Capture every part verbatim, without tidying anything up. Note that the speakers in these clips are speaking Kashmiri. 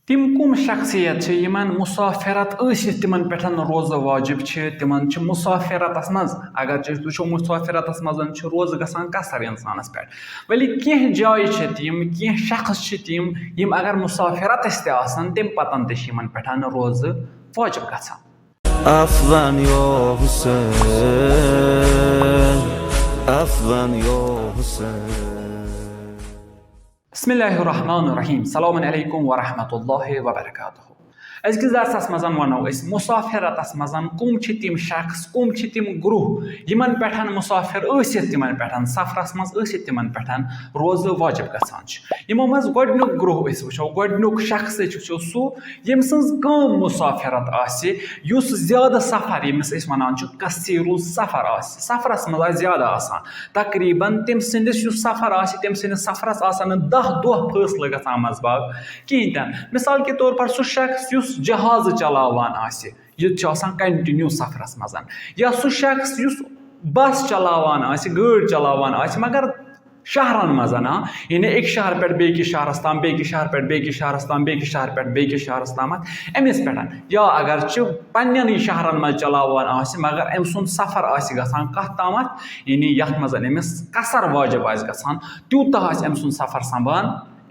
تِم کُم شخصیت چھِ یِمن مسافرت ٲسِتھ تِمن پٮ۪ٹھ روزٕ واجب چھِ؟ تِمن چھِ مسافرتس منٛز، اگر چھِ أسۍ وٕچھو، مسافرتس منٛز چھِ روزٕ گژھان قصر انسانس پٮ۪ٹھ۔ ولی کینٛہہ جایہِ چھِ تِم، کینٛہہ شخص چھِ تِم، یِم اگر مسافرتس تہِ آسن، تمہِ پتن تہِ چھِ یِمن پٮ۪ٹھ روزٕ واجب گژھان۔ Afwan yo Hussein, afwan yo Hussein. بسم اللہ الرحمن الرحیم۔ السلام علیکم ورحمۃ اللہ وبرکاتہ۔ أزکِس درسس منٛز ونو أسۍ مسافرتس منٛز کُم چھِ تِم شخص، کُم چھِ تِم گروہ، یِمن پٮ۪ٹھ مسافر ٲسِتھ، تِمن پٮ۪ٹھ سفرس منٛز ٲسِتھ، تِمن پٮ۪ٹھ روزٕ واجب گژھان چھِ۔ یِمو منٛز گۄڈٕنیُک گروہ أسۍ وٕچھو، گۄڈٕنیُک شخص أسۍ وٕچھو سُہ، ییٚمہِ سٕنٛز کٲم مسافرت آسہِ، یُس زیادٕ سفر، ییٚمِس أسۍ ونان چھِ کثیر السفر آسہِ، سفرس منٛز آسہِ زیادٕ آسان۔ تقریباً تٔمۍ سٕنٛدِس یُس سفر آسہِ، تٔمۍ سٕنٛدِس سفرس آسن نہٕ دَہ دۄہ فٲصلہٕ گژھان منٛزباگ کِہیٖنۍ تہِ نہٕ۔ مثال کے طور پر سُہ شخص یُس جہازٕ چلاوان آسہِ، یہِ تہِ چھُ آسان continue سفرس منٛز، یا سُہ شخص یُس بس چلاوان آسہِ، گٲڑۍ چلاوان آسہِ، مگر شہرن منٛز، ہاں، یعنی أکِس شہر پٮ۪ٹھ بیٚکِس شہرس تام، بیٚکِس شہر پٮ۪ٹھ بیٚکِس شہرس تام، بیٚکِس شہر پٮ۪ٹھ بیٚکِس شہرس تامتھ، أمِس پٮ۪ٹھ۔ یا اگر چھُ پننٮ۪نٕے شہرن منٛز چلاوان آسہِ، مگر أمۍ سُنٛد سفر آسہِ گژھان کتھ تامتھ، یعنی یتھ منٛز أمِس قصر واجب آسہِ گژھان، تیوٗتاہ آسہِ أمۍ سُنٛد سفر سنبھان،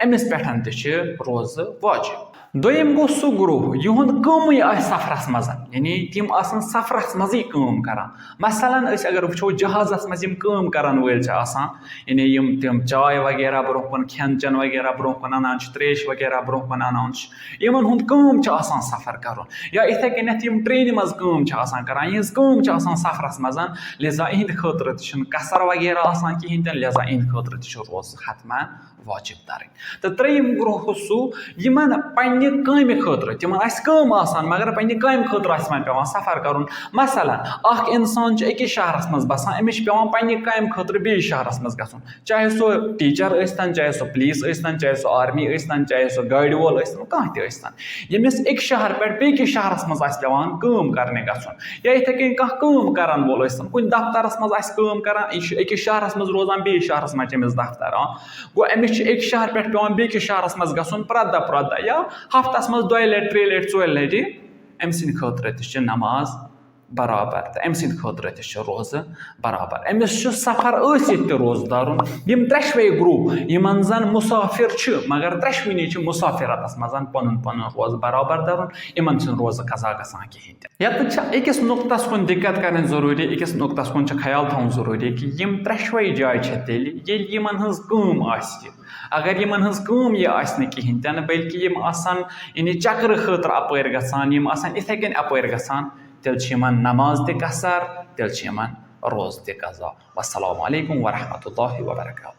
أمِس پٮ۪ٹھ تہِ چھِ روزٕ واجب۔ دوٚیِم گوٚو سُہ گروہ، یِہُنٛد کٲمٕے آسہِ سفرس منٛز، یعنی تِم آسن سفرس منٛزٕے کٲم کران۔ مثلاً أسۍ اگر وٕچھو، جہازس منٛز یِم کٲم کرن وٲلۍ چھِ آسان، یعنی یِم تِم چاے وغیرہ برونٛہہ کُن، کھٮ۪ن چٮ۪ن وغیرہ برونٛہہ کُن انان چھِ، تریش وغیرہ برونٛہہ کُن انان چھِ، یِمن ہُنٛد کٲم چھِ آسان سفر کرُن۔ یا یِتھے کٔنٮ۪تھ یِم ٹرینہِ منٛز کٲم چھِ آسان کران، یِہنٛز کٲم چھِ آسان سفرس منٛز، لہذا یِہنٛدِ خٲطرٕ تہِ چھُنہٕ قصر وغیرہ آسان کِہیٖنۍ تہِ نہٕ، لہذا یِہنٛدِ خٲطرٕ تہِ چھُ روزٕ حتماً واجب دَرٕنۍ۔ تہٕ ترٛیٚیِم گروہ گوٚو سُہ، یِمن پننہِ کامہِ خٲطرٕ، تِمن آسہِ کٲم آسان، مگر پننہِ کامہِ خٲطرٕ آسہِ تِمن پٮ۪وان سفر کرُن۔ مثلاً، اکھ انسان چھُ أکِس شہرس منٛز بسان، أمِس چھُ پٮ۪وان پننہِ کامہِ خٲطرٕ بیٚیِس شہرس منٛز گژھُن، چاہے سُہ teacher ٲسۍتن، چاہے سُہ police ٲسۍتن، چاہے سُہ army ٲسۍتن، چاہے سُہ گاڑِ وول ٲسۍتن، کانٛہہ تہِ ٲسۍتن۔ ییٚمِس أکِس شہر پٮ۪ٹھ بیٚیِس شہرس منٛز آسہِ پٮ۪وان کٲم کرنہِ گژھُن، یا یِتھے کٔنۍ کانٛہہ کٲم کرن وول ٲسۍتن، کُنہِ دفترس منٛز آسہِ کٲم کران، یہِ چھُ أکِس شہرس منٛز روزان، بیٚیِس شہرس منٛز چھِ أمِس دفتر، آ، گوٚو أمِس چھُ أکِس شہر پٮ۪ٹھ پٮ۪وان بیٚیِس شہرس منٛز گژھُن پرٛٮ۪تھ دۄہ پرٛٮ۪تھ دۄہ، یا ہفتس منٛز دۄیہِ لٹہِ، ترٛیٚیہِ لٹہِ، ژورِ لٹہِ۔ أمۍ سٕنٛدِ خٲطرٕ تہِ چھِ نماز برابر تہٕ أمۍ سٕنٛدِ خٲطرٕ تہِ چھُ روزٕ برابر۔ أمِس چھُ سفر ٲسِتھ تہِ روزٕ دَرُن۔ یِم ترٛٮ۪شوَے گروپ، یِمن زن مسافر چھِ، مگر ترٛٮ۪شوٕنی چھِ مسافرتس منٛز پنُن پنُن روزٕ برابر دَرُن، یِمن چھُنہٕ روزٕ قضا گژھان کِہیٖنۍ تہِ۔ ییٚتٮ۪تھ چھِ أکِس نُقطس کُن دِقت کرٕنۍ ضروٗری، أکِس نُقطس کُن چھُ خیال تھاوُن ضروٗری کہِ یِم ترٛٮ۪شوَے جایہِ چھےٚ تیٚلہِ، ییٚلہِ یِمن ہٕنٛز کٲم آسہِ۔ اگر یِمن ہٕنٛز کٲم یہِ آسہِ نہٕ کِہیٖنۍ تہِ نہٕ، بلکہِ یِم آسن یعنی چکرٕ خٲطرٕ اپٲرۍ گژھان، یِم آسن یِتھے کٔنۍ اپٲرۍ گژھان، تیٚلہِ چھِ یِمن نماز تہِ قصر، تیٚلہِ چھِ یِمن روزٕ تہِ قضا۔ والسلام علیکم ورحمۃ اللہ وبرکاتہ۔